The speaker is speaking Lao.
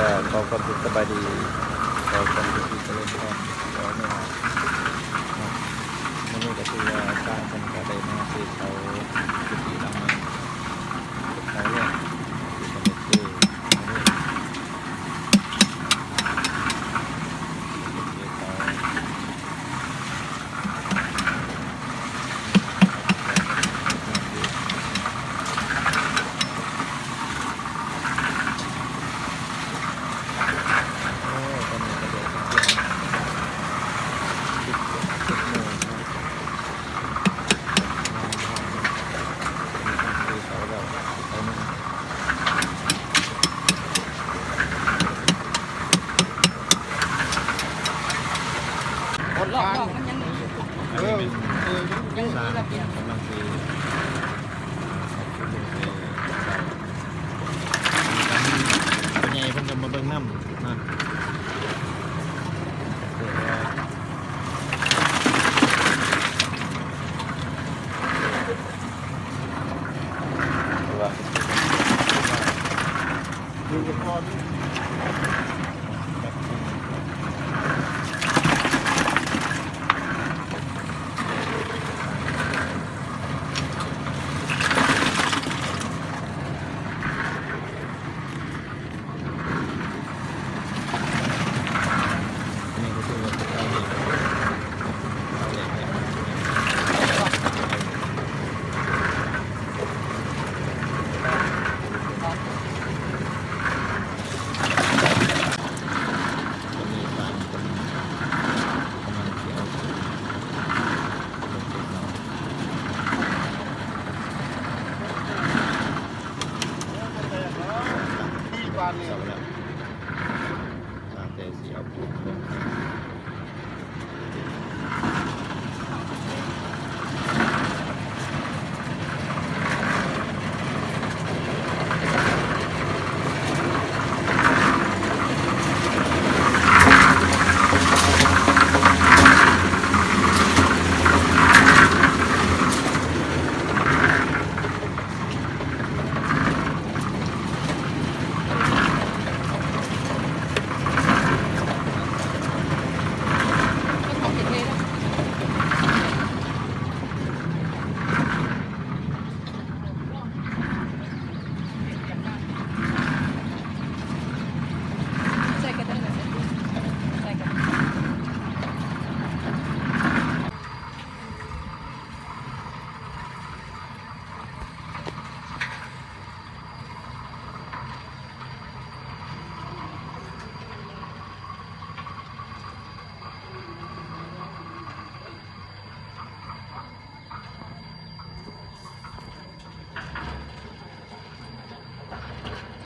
ຂໍຄວາມສຸກສະບາຍດີ ຂໍຄວາມສຸກທີ່ຈະເລີນພອນ ຂໍອະນຸຍາດເນາະ ມື້ນີ້ກໍຖືວ່າຊ່າງເພິ່ນກໍໄດ້ມາເທເສົາກຸດອີກຫຼັງໜຶ່ງ ເຮັດເສົາແລ້ວ ທີ່ເພິ່ນໄດ້ເທມື້ນີ້ ເຮັດເສາ ລອກໆ ມັນຍັງມີຢູ່ ເອີ ຍັງມີລະບຽບ ກຳລັງຊິ ອ່າ ເຮັດເສາ ພໍ່ໃຫຍ່ເພິ່ນກໍມາເບິ່ງນຳນະ ເສາແລ້ວ.